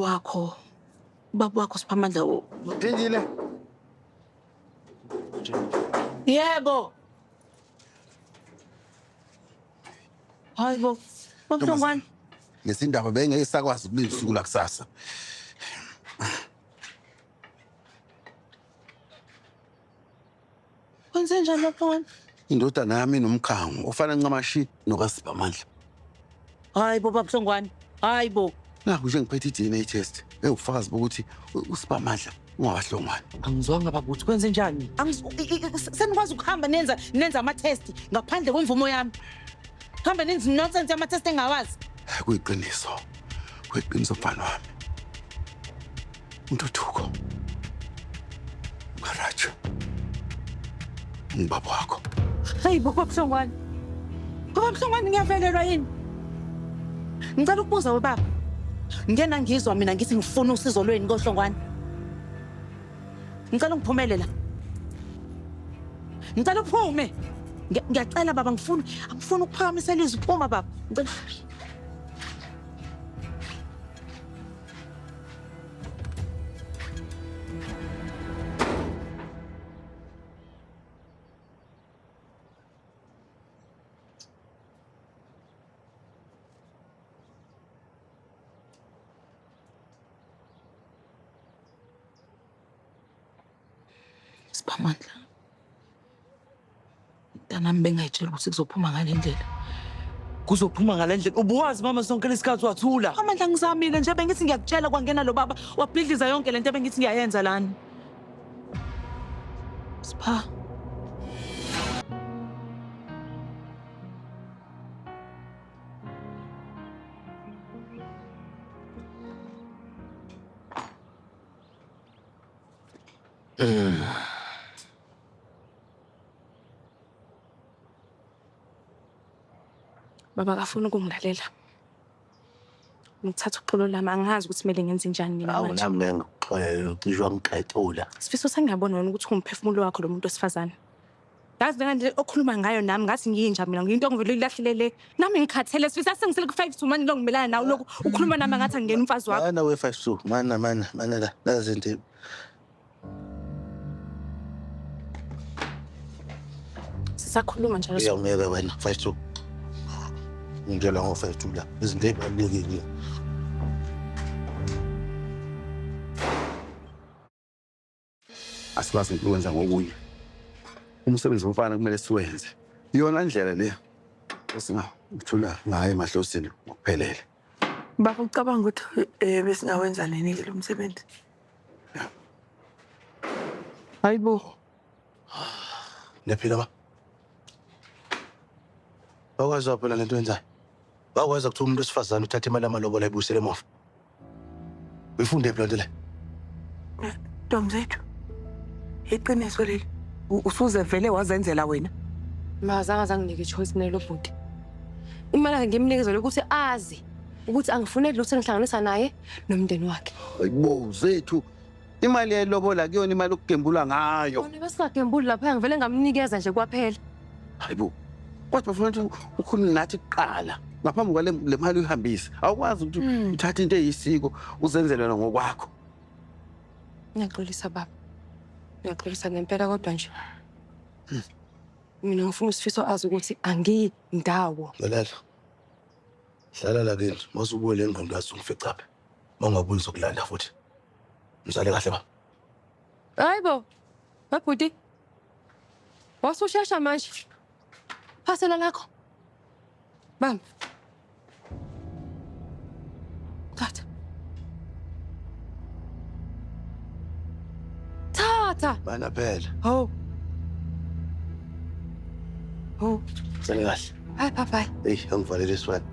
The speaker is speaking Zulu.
Ubaba wakho, ubaba wakho Siphamandla. Phindile. Yebo. Hayi bo. Babuhlongwane. Lesindaba bengeke sakwazi ukulinda usuku lakusasa. Kwenze njani babuhlongwane? Indodana yami inomkhango ofana ncamashi nokaSiphamandla. Hayi bo babuhlongwane. Hayi bo. Nakhu nje ngiphethe i-DNA test ewubufakazi bokuthi uSiphamandla ungawahlongwane. Angizwanga baba ukuthi kwenze njani. Senikwazi ukuhamba nenza nenza ama-test ngaphandle kwemvumo yami. Hambe nenza nonsense yama-test engawazi. Kuyiqiniso. Kuyiqiniso mfana wami. Untuthuko. Ngarajo. Ngibaba wakho. Hayi bo babuhlongwane. Baba Mhlongwane ngiyavelelwa yini? Ngicela ukubuza we baba. Ngena ngizwa mina ngithi ngifuna usizo lweni koHlongwane. Ngicela ungiphumele la. Ngicela uphume. Ngiyacela baba ngifuna angifuni ukuphakamisela izwi phuma baba. Ngicela. Siphamandla. Mntanami bengayitshela ukuthi kuzophuma ngale ndlela. Kuzophuma ngale ndlela. Ubuwazi mama sonke lesikhathi wathula. Amandla ngizamile nje bengithi ngiyakutshela kwangena lo baba wabhidliza yonke lento ebengithi ngiyayenza lana. Sipha. Baba akafuni ukungilalela. Ngithatha uxolo lami angazi ukuthi kumele ngenze njani mina Awu manje. nami ngeke ngikuxolele ucishe wangiqethula. Sifiso sengiyabona wena ukuthi ungumphefumulo wakho lo muntu wesifazane. Yazi lena nje okhuluma ngayo nami ngathi ngiyinja mina ngiyinto ongivele uyilahlele le. Nami ngikhathele Sifiso asengisele ku-5 to manje lo ngimelana nawe lokhu ukhuluma nami ngathi angingena umfazi wakho. Mana we 5 2 mana mana mana la nazi izinto. Sisakhuluma njalo. Uyangeke wena 5 2. Ngitshela ngo 5 2 la izinto ezibalulekile. Asikwazi ukwenza ngokunye. Umsebenzi womfana kumele siwenze. Iyona ndlela le esingawuthula ngayo emahlosini ngokuphelele. Baba ucabanga ukuthi besingawenza nini ke lo msebenzi? Hayibo. Niyaphila ba? Bakwazi phela lento yenzayo. Bakwazi kuthiwa umuntu wesifazane uthatha imali yamalobola ayibuyisele emuva. Uyifunde phi lento le? Ntombi zethu. Iqiniso leli. Usuze vele wazenzela wena. Ma zange azanginike i-choice mina lo bhuti. Imali akhe ngimnikeze ukuthi azi ukuthi angifuneki lutho engihlanganisa naye nomndeni wakhe. Hayibo zethu. Imali yelobola kuyona imali okugembula ngayo. Kona besingagembuli lapha ngivele ngamnikeza nje kwaphela. Hayibo. Kodwa bafuna ukuthi ukhulume nathi kuqala ngaphambi kwale le mali uyihambise. Awukwazi ukuthi uthathe into eyisiko uzenzele wena ngokwakho. Ngiyaxolisa baba. Ngiyaxolisa ngempela kodwa nje. Mina ngifuna uSifiso azi ukuthi angiyi ndawo. Lalela. Hlala la kini, masubuye le ngqondo yazi ungifica phi. Mawungabuyi ngizokulanda futhi. Mzale kahle ba. Hayibo. Webhuti. Wasushesha manje. Phasela lakho. Bamba. Thatha. Thatha. Mana phela. Hawu. Hawu. Mzale kahle. Bye bye bye. Hey, angivalele iswana.